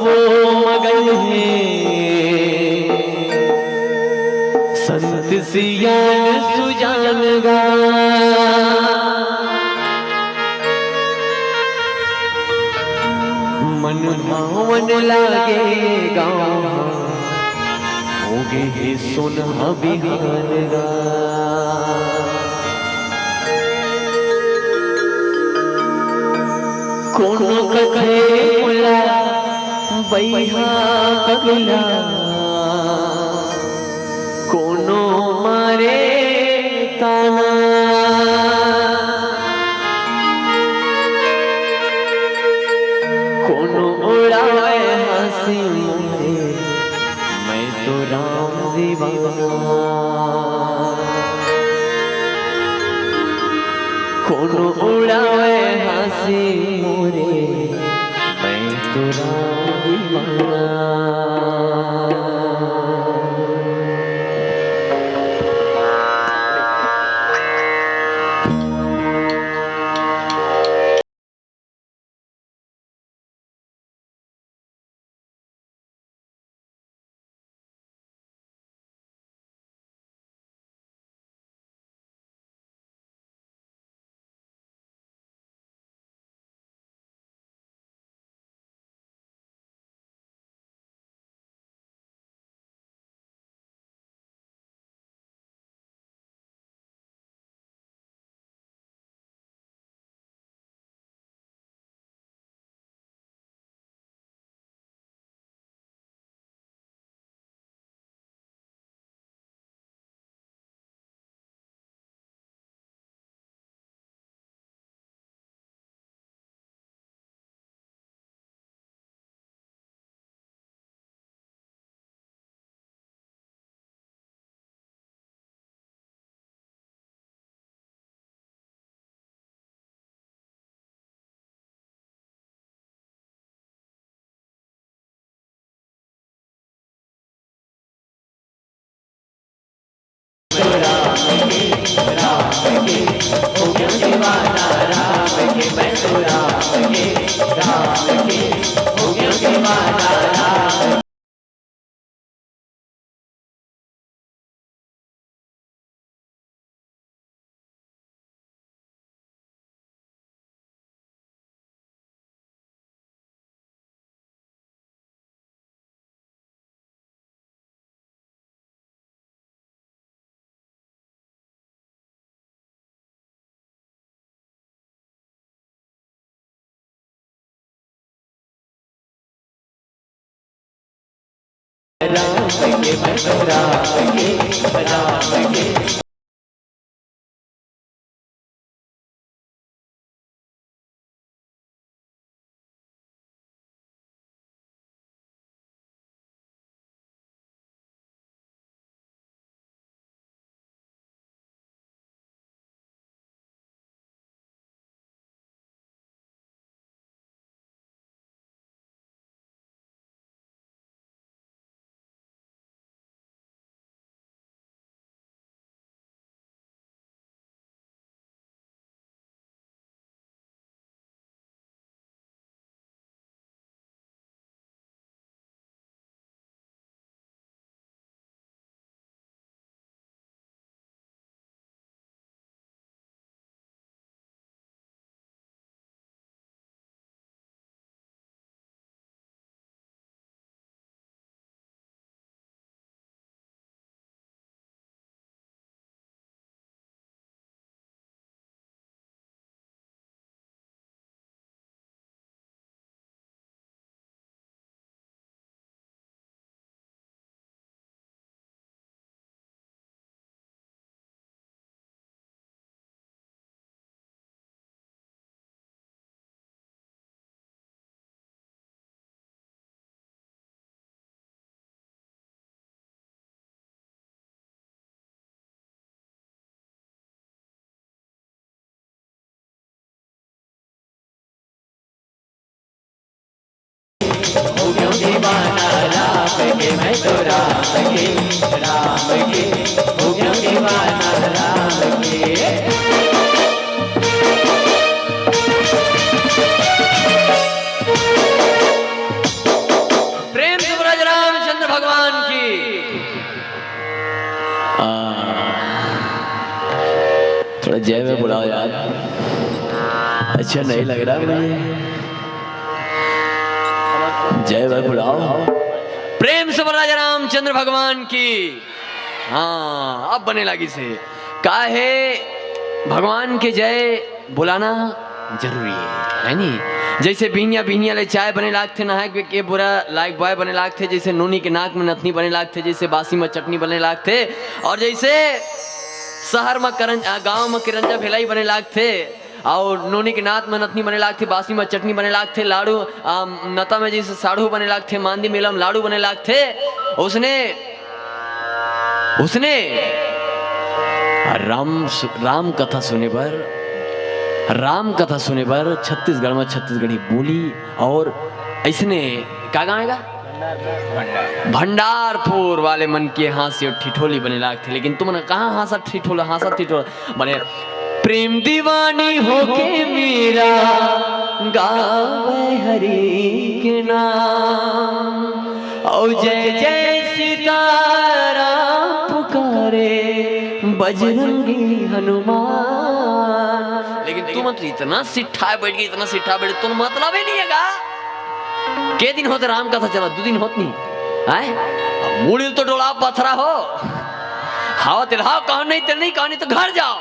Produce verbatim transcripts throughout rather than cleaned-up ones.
वो मगन हे संत सियान सुजान गा। मन भावन लागे गाँव, होगे हे सोनहा बिहान गा। कोनो कथे मोला बइहा पगला, कोनो मारे ताना, कोनो उड़ावे हंसी मोरे, मैं तो राम दीवाना। कोनो उड़ावे हंसी मोरे, मैं तो राम दीवाना। राम के, मैं तो राम के, राम के। हो गयो दीवाना राम के, मैं तो राम के, राम के, हो गयो दीवाना राम के। थोड़ा जय में बुलाओ यार। अच्छा नहीं लग रहा मुझे। जय में बुलाओ। प्रेम से बोल राजा रामचंद्र भगवान की। हाँ, अब बने लागिस हे। काहे भगवान के जय बुलाना जरूरी हे, है नी? जैसे बिहनिया बिहनिया ले चाय बने लागथे, नहाए के बोरा लाइफ बॉय बने लागथे, जैसे नोनी के नाक में नथनी बने लागथे, जैसे बासी में चटनी बने लागथे, और जैसे शहर में करंज-, आ, गांव में किरंजा भेलाई बने लागथे, और नोनी के नाक में नथनी बने लागथे, बासी में चटनी बने लागथे, लाड़ू, आ, नता में जैसे साढ़ू बने लागथे, मांदी मेला में लाड़ू बने लागथे, उसने, उसने राम सु-, राम कथा सुने बर, राम कथा सुने बर छत्तीसगढ़ में छत्तीसगढ़ी बोली और अइसने का गाँव हे गा? भंडारपुर वाले मन के हाँसी अउ ठिठोली बने लागथे, लेकिन तुमन कहाँ हाँसत ठिठोला, हाँसत ठिठोला बने। प्रेम दीवानी होके मीरा गावे हरि के नाम, ओ जय जय सीताराम पुकारे बजरंगी हनुमान। लेकिन तुमन तो इतना सिट्ठाए बैठ गे, इतना सिट्ठाए बैठ गे, तुमन मतलब ही नहीं हे गा। के दिन होत हे राम कथा चलत? दू दिन होत नहीं हे? अब मुड़ी तो डोला पथरा हो। हव तेला हव, कहव नहीं तेला नहीं, कहव नहीं तो घर जाव।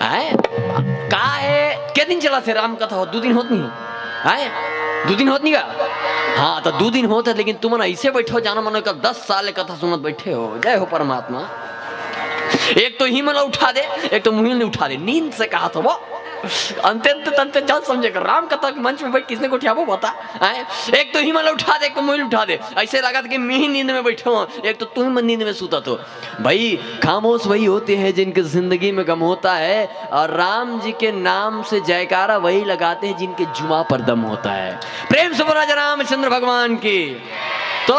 हैं? का हे? के दिन चलत हे राम कथा हो? दू दिन होत नहीं हे? हैं? दू दिन होत नहीं हे गा? हाँ, तो दू दिन होत हे, लेकिन तुमन अइसे बैठे हो, जानो मानो कल दस साल ले कथा सुनत बैठे हो। जय हो परमात्मा। एक तो इही मन ला उठा दे, एक तो मुहिल नहीं उठा दे, नींद से कहा था वो। अंते अंते तंते जन समझे कर, राम कथा के मंच में बैठ किसने गोठियाबो बता? हैं? एक तो इही मन ला उठा दे, एक तो मुहिल उठा दे। अइसे लागथे कि मैं ही नींद में बैठे हो, एक तो तुम मन नींद में सुतत हो। भाई, खामोश वही होते हैं जिनकी जिंदगी में गम होता है, और राम जी के नाम से जयकारा वही लगाते हैं जिनके जुबां पर दम होता है। प्रेम से बोल राजा रामचंद्र भगवान की। तो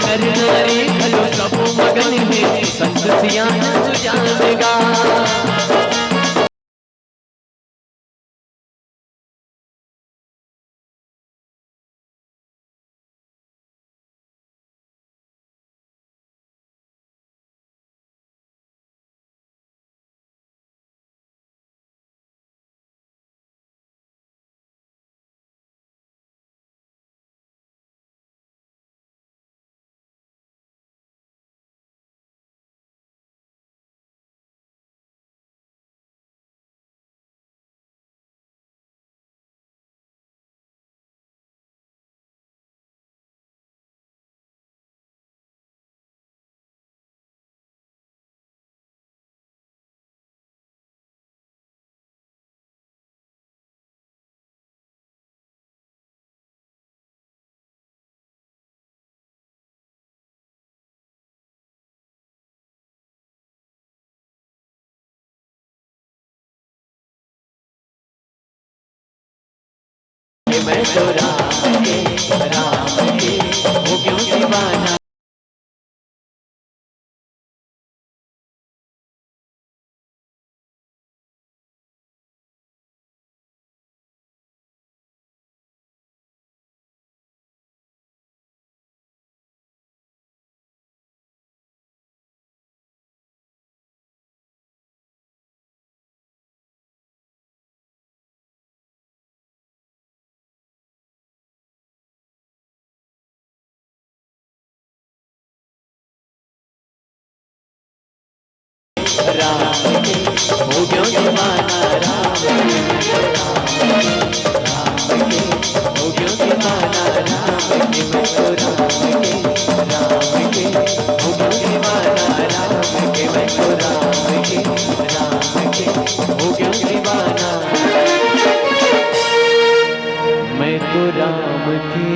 नर नारी घलो सबो मगन हे, संत सियान सुजान गा। मैं तो राम के, राम के हो गयो दीवाना। राम के हो गयो दीवाना, राम के, राम के, राम के हो गयो दीवाना, राम के, मैं तो राम के, राम के हो गयो दीवाना, राम के, मैं तो राम के, राम के हो गयो दीवाना। मैं तो राम के,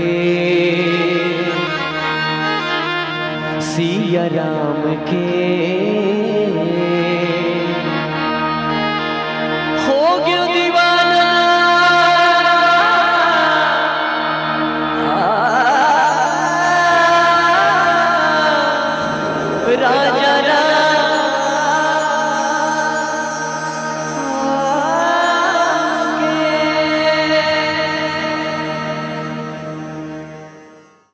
सिया राम के हो गयो दीवाना। राज